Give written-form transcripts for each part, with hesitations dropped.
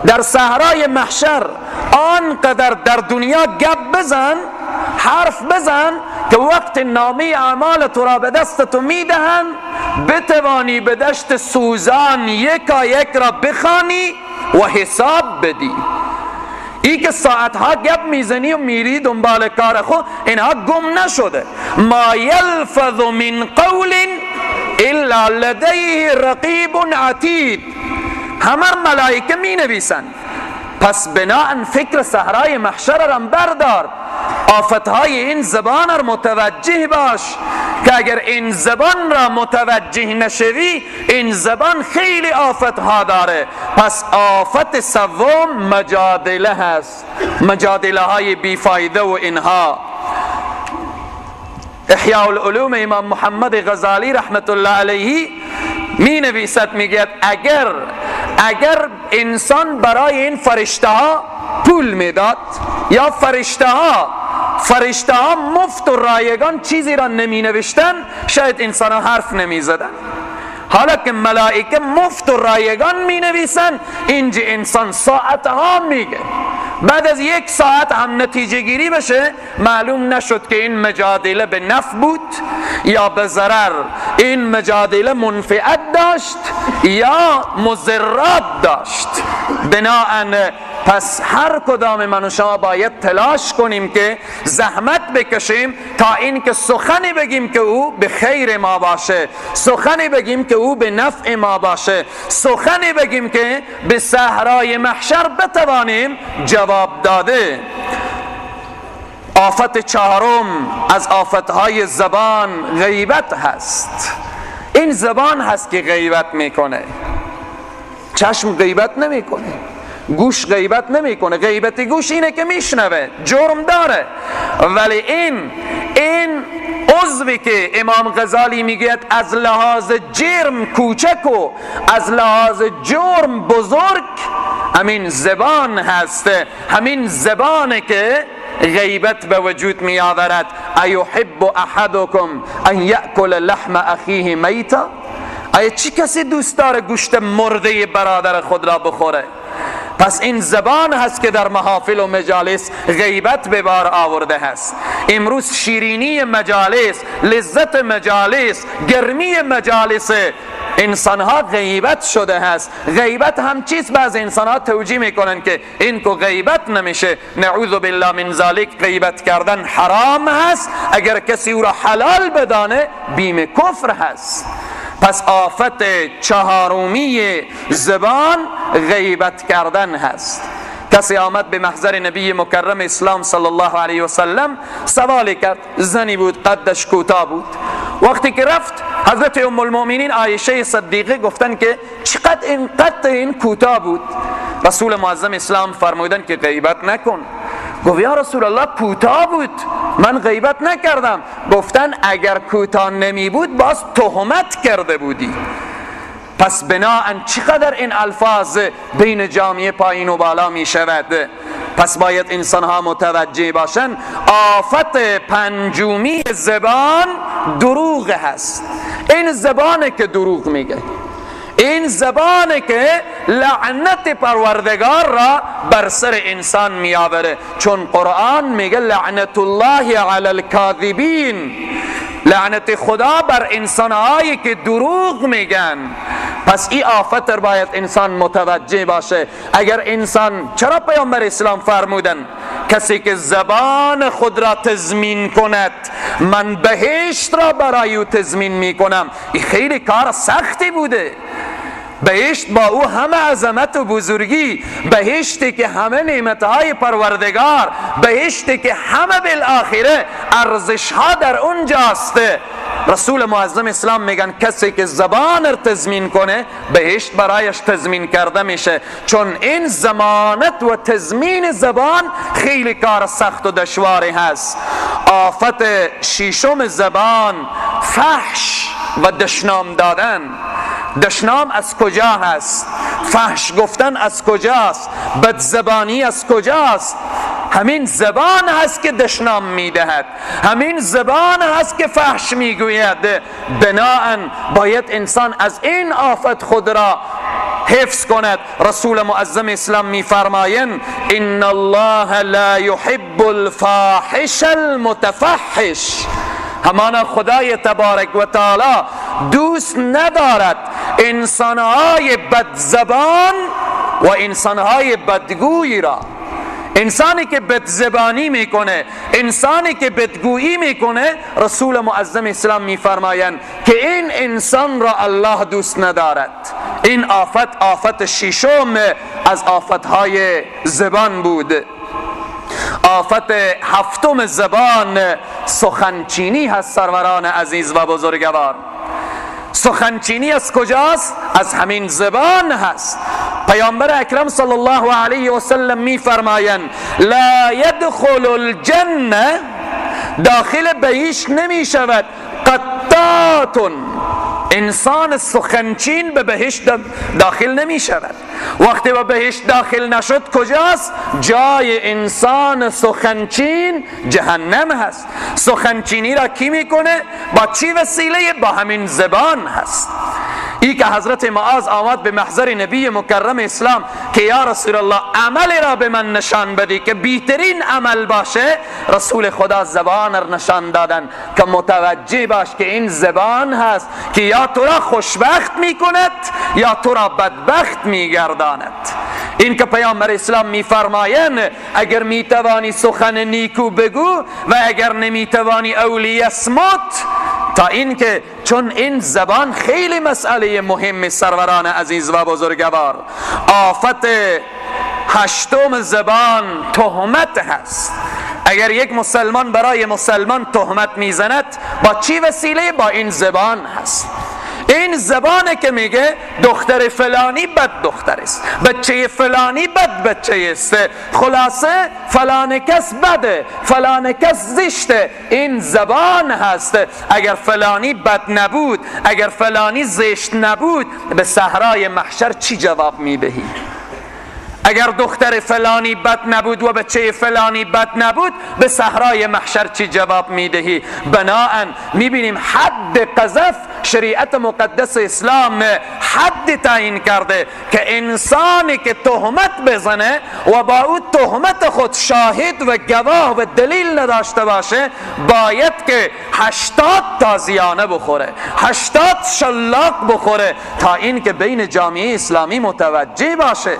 در صحرای محشر آنقدر در دنیا گپ بزن، حرف بزن که وقت نامه اعمال تو را به دست تو میدهند بتوانی به دشت سوزان یکا یک را بخوانی و حساب بدی. ای که ساعتها گپ میزنی و میری دنبال کار خود، اینها گم نشده. ما یلفظ من قول الا لدیه رقیب عتید، همه ملائکه می نویسن. پس بناءً فکر صحرای محشر را بردار، آفتهای این زبان را متوجه باش که اگر این زبان را متوجه نشوی، این زبان خیلی آفتها داره. پس آفت سوم مجادله هست، مجادله های بیفایده و اینها. احیاء العلوم امام محمد غزالی رحمت الله علیه می نویسد، میگه اگر انسان برای این فرشته ها پول میداد یا فرشته ها مفت و رایگان چیزی را نمی نوشتن، شاید انسان ها حرف نمی زدن. حالا که ملائکه مفت و رایگان می نویسن، اینجا انسان ساعت ها میگه، بعد از یک ساعت هم نتیجه گیری بشه معلوم نشد که این مجادله به نفع بود یا به ضرر، این مجادله منفعت داشت یا مضرات داشت. بناءً پس هر کدام من و شما باید تلاش کنیم که زحمت بکشیم تا اینکه سخنی بگیم که او به خیر ما باشه، سخنی بگیم که او به نفع ما باشه، سخنی بگیم که به صحرای محشر بتوانیم جواب داده. آفت چهارم از آفتهای زبان غیبت هست. این زبان هست که غیبت میکنه، چشم غیبت نمیکنه، گوش غیبت نمیکنه. غیبت گوش اینه که میشنوه، جرم داره، ولی این عضوی که امام غزالی میگوید از لحاظ جرم کوچک و از لحاظ جرم بزرگ، همین زبان هست، همین زبانه که غیبت به وجود می آورد. ایحب احدکم ان یأکل لحم اخیه میتا، آیا چی کسی دوست داره گوشت مرده برادر خود را بخوره؟ پس این زبان هست که در محافل و مجالس غیبت به بار آورده هست. امروز شیرینی مجالس، لذت مجالس، گرمی مجالس انسانها غیبت شده هست. غیبت هم چیز بعض انسانها توجیه میکنن که این کو غیبت نمیشه، نعوذ بالله من ذالک، غیبت کردن حرام هست، اگر کسی او را حلال بدانه بیم کفر هست. پس آفت چهارمی زبان غیبت کردن هست. کسی آمد به محضر نبی مکرم اسلام صلی الله علیه و سلم، سوالی کرد، زنی بود قدش کوتاه بود. وقتی که رفت حضرت ام المؤمنین عایشه صدیقه گفتن که چقدر این قد این کوتاه بود. رسول معظم اسلام فرمودن که غیبت نکن. گفت یا رسول الله کوتاه بود، من غیبت نکردم. گفتن اگر کوتاه نمی بود باز تهمت کرده بودی. پس بناءً چقدر این الفاظ بین جامعه پایین و بالا می شود. پس باید انسان ها متوجه باشن. آفت پنجمی زبان دروغ هست. این زبانه که دروغ میگه، این زبانه که لعنت پروردگار را بر سر انسان می آوره، چون قرآن میگه لعنت الله علی الکاذبین، لعنت خدا بر انسانهایی که دروغ میگن. پس این آفت را باید انسان متوجه باشه. اگر انسان، چرا پیامبر اسلام فرمودن کسی که زبان خود را تضمین کند من بهشت را برای او تضمین میکنم؟ این خیلی کار سختی بوده. بهشت با او همه عظمت و بزرگی، بهشتی که همه نعمتهای پروردگار، بهشتی که همه بالآخره ارزشها در اونجاست. رسول معظم اسلام میگن کسی که زبان را تضمین کنه بهشت برایش تضمین کرده میشه، چون این ضمانت و تضمین زبان خیلی کار سخت و دشواری هست. آفت ششم زبان فحش و دشنام دادن. دشنام از کجا هست؟ فحش گفتن از کجاست؟ بدزبانی از کجاست؟ همین زبان هست که دشنام میدهد، همین زبان هست که فحش میگوید. بناءً باید انسان از این آفت خود را حفظ کند. رسول معظم اسلام میفرمایند ان الله لا يحب الفاحش المتفحش. همانا خدای تبارک و تعالی دوست ندارد انسانهای بدزبان و انسانهای بدگویی را. انسانی که بدزبانی میکنه، انسانی که بدگویی میکنه، رسول معظم اسلام میفرمایند که این انسان را الله دوست ندارد. این آفت، آفت ششم از آفتهای زبان بود. آفت هفتم زبان سخنچینی هست. سروران عزیز و بزرگوار، سخنچینی از کجاست؟ از همین زبان هست. پیامبر اکرم صلی الله علیه و سلم میفرمایند لا یدخل الجنه، داخل بهشت نمی شود قطات، انسان سخنچین به بهشت داخل نمی شود. وقتی به بهشت داخل نشد کجاست؟ جای انسان سخنچین جهنم هست. سخنچینی را کی میکنه؟ با چی وسیله؟ با همین زبان هست. ای که حضرت معاذ آمد به محضر نبی مکرم اسلام که یا رسول الله عمل را به من نشان بدی که بهترین عمل باشه، رسول خدا زبان را نشان دادن که متوجه باش که این زبان هست که یا تو را خوشبخت میکند یا تو را بدبخت میگرداند. این که پیامبر اسلام میفرمایند اگر میتوانی سخن نیکو بگو و اگر نمیتوانی اولی اصمت، تا اینکه چون این زبان خیلی مسئله مهم سروران عزیز و بزرگوار. آفت هشتم زبان تهمت هست. اگر یک مسلمان برای مسلمان تهمت میزند با چی وسیله؟ با این زبان هست. این زبانه که میگه دختر فلانی بد دختر است، بچه فلانی بد بچه است، خلاصه فلان کس بده، فلان کس زشته. این زبان هست. اگر فلانی بد نبود، اگر فلانی زشت نبود، به صحرای محشر چی جواب میدهی؟ اگر دختر فلانی بد نبود و بچه فلانی بد نبود، به صحرای محشر چی جواب میدهی؟ بناءً میبینیم حد قذف شریعت مقدس اسلام حد تعیین کرده که انسانی که تهمت بزنه و با او تهمت خود شاهد و گواه و دلیل نداشته باشه، باید که 80 تازیانه بخوره، 80 شلاق بخوره، تا اینکه بین جامعه اسلامی متوجه باشه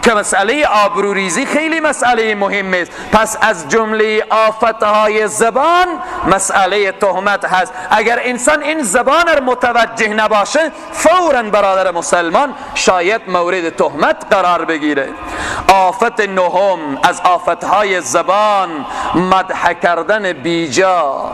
که مسئله آبروریزی خیلی مسئله مهم است. پس از جمله آفتهای زبان مسئله تهمت هست. اگر انسان این زبان را متوجه نباشه، فوراً برادر مسلمان شاید مورد تهمت قرار بگیره. آفت نهم از آفتهای زبان مدح کردن بیجا،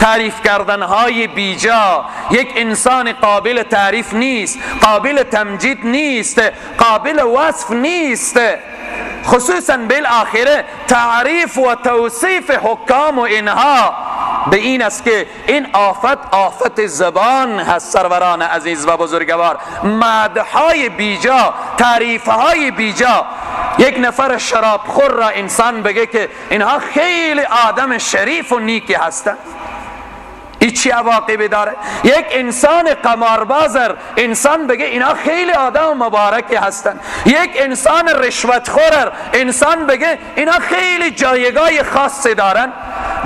تعریف کردنهای بیجا. یک انسان قابل تعریف نیست، قابل تمجید نیست، قابل وصف نیست، خصوصا بالآخره تعریف و توصیف حکام و اینها به این است که این آفت، آفت زبان هست. سروران عزیز و بزرگوار، مدح‌های بیجا، تعریفهای بیجا. یک نفر شرابخور را انسان بگه که اینها خیلی آدم شریف و نیکی هستند، این چی عواقبی داره؟ یک انسان قماربازر انسان بگه اینا خیلی آدم مبارکی هستن. یک انسان رشوتخورر انسان بگه اینا خیلی جایگاه خاصی دارن.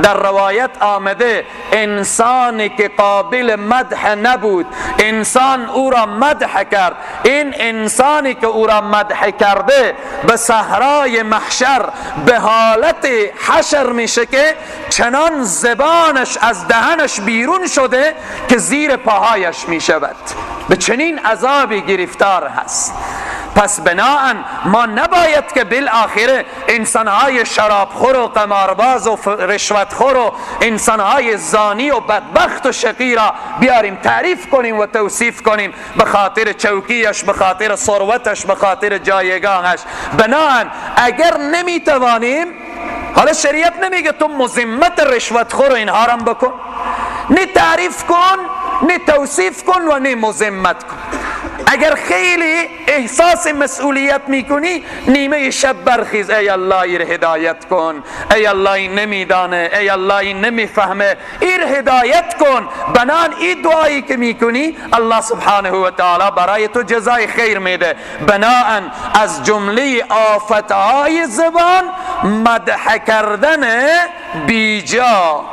در روایت آمده انسانی که قابل مدح نبود، انسان او را مدح کرد. این انسانی که او را مدح کرده به صحرای محشر به حالت حشر میشه که چنان زبانش از دهنش بیرون شده که زیر پاهایش میشود، به چنین عذابی گرفتار هست. پس بناءً ما نباید که بالآخره انسانهای شرابخور و قمارباز و رشوتخور و انسانهای زانی و بدبخت و شقی را بیاریم تعریف کنیم و توصیف کنیم به خاطر چوکیش، به خاطر ثروتش، به خاطر جایگاهش. بناءً اگر نمیتوانیم، حالا شریعت نمیگه تو مذمت رشوتخور و اینها را بکن، نه تعریف کن، نه توصیف کن و نه مذمت کن. اگر خیلی احساس مسئولیت میکنی، نیمه شب برخیز، ای الله ایر هدایت کن، ای الله این نمیدانه، ای الله این نمیفهمه، ایر هدایت کن. بنان این دعایی که میکنی الله سبحانه و تعالی برای تو جزای خیر میده. بناءً از جمله آفتهای زبان مدح کردن بیجا.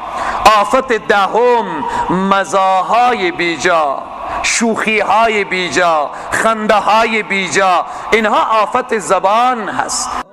آفت دهم مزاهای بیجا، شوخی های بیجا، خنده های بیجا، اینها آفت زبان هست.